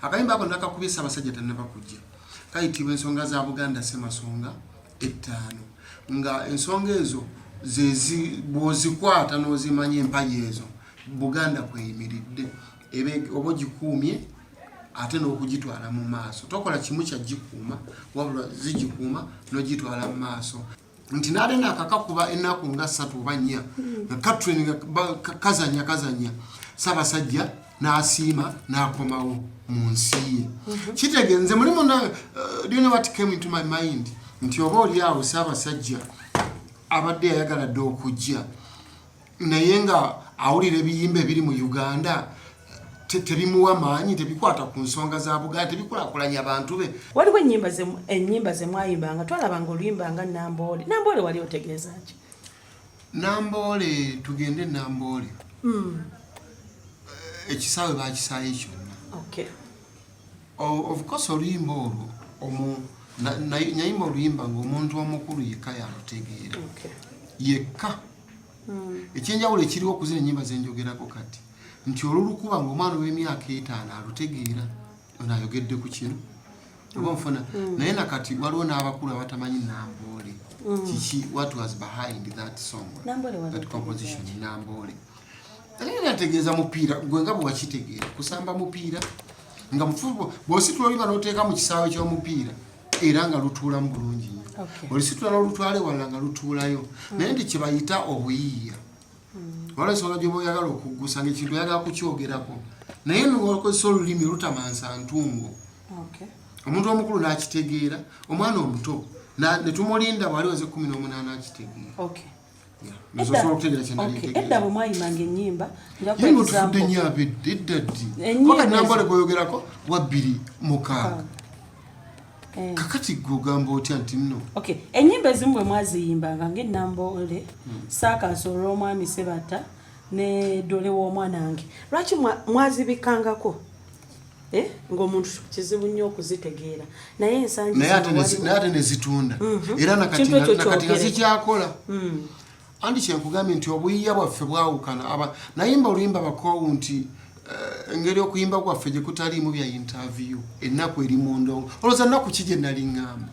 Akayimba ako nakakubye Ssaabasajja tannaba kujja. Kayitibwa Ensonga za Buganda Ssemasonga Ettaano, nga ensonga ezo zezi bw'ozikwata n'ozimanya empagi ezo Buganda kweyimiridde, oba ogikuumye ate n'okugitwala mu maaso. Tokola kimu kya gikuuma, wabula zigikuuma n'ogitwala mu maaso. Nti naate nakakakuba ennaku nga 3 oba 4 nga katrain kazanya kazanya, Ssaabasajja n'asiima n'akomawo mu nsi ye. Kitegeeza nze mulimu na do you know what came into my mind? Nti oba oli awo Ssaabasajja abadde yayagala dde okujja, naye nga awulira ebiyimba ebiri mu Uganda tebimuwa maanyi, tebikwata ku nsonga za Buganda, tebikulaakulanya bantu be. Waliwo ennyimba ze mwayimbanga, twalabanga oluyimba nga Namboole. Namboole wali otegeeza ki? Namboole, tugende Namboole. Ekisaawe bakisaaye kyonna. Of course oluyimba olwo nayimba oluyimba ng'omuntu omukulu yekka yalutegeera. Yekka. Ekyenjawulo ekiriwo okuzina ennyimba zenjogerako kati nti olulukuba ng'omwana ow'emyaka 5 alutegeera, ono ayogedde ku kino oba nfuna. Naye nakati waliwo n'abakulu abatamanyi Namboole kiki, what was behind that song, Namboole wali that otegeeza composition. ki? Namboole ate nategeeza mupiira, gwe nga bwe wakitegeera kusamba mupiira, nga mufu bw'ositula oluyimba n'oteeka mu kisaawe ky'omupiira era nga lutuulamu bulungi nnyo. Olisitula n'olutwala ewalala nga lutuulayo. Naye nti kye bayita obuyiiya, waliwo ensonga gy'oba oyagala okuggusa, ngaekintu oyagala kukyogerako, naye nokozesa olulimi lutamansa ntungo. Omuntu omukulu n'akitegeera, omwana omuto ne tumulinda bwali weze 18 akitegeera. Yeah. Nze osobola okutegeera kye nali ntegeera. Edda bwe mwayimbanga ennyimba, nja Ye kuwa nga otufudde example. nnyo abedda edda ddi? Ennyimba Wakati Nambole ezo. gweyogerako wa 2006. Kakati gwe ogamba otya nti nno? Okay, ennyimba ezimu bwe mwaziyimbanga ng'Ennamboole, Saakaasa olw'omwami Sebata ne Dole w'omwana wange, lwaki mwazibikangako? Eh, ng'omuntu kizibu nnyo okuzitegeera, naye ensangi Naye ate zino naye ate nezitunda era nakati Kintu ekyo nakati nga kyogere. zikyakola. Andi kyenkugambye nti obuyiiya bwaffe bwawukana. Aba nayimba oluyimba bakoowu nti engeri okuyimba kwaffe gye kutaliimu bya interview, ennaku eri mu ndongo. Olowooza nnaku ki gye nali ŋŋamba?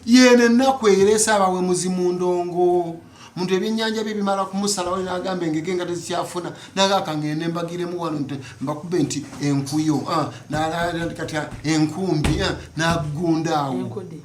Yeeno ennaku ereese abawemuzi mu ndongo. Muntu ebyennyanja bye bimala kumusalawo n'agamba engege nga tezikyafuna, nagaaka ngende mbagiremu wano nti mbakube nti enkuyo, kati enkumbi, n'agunda awo. Enkudi.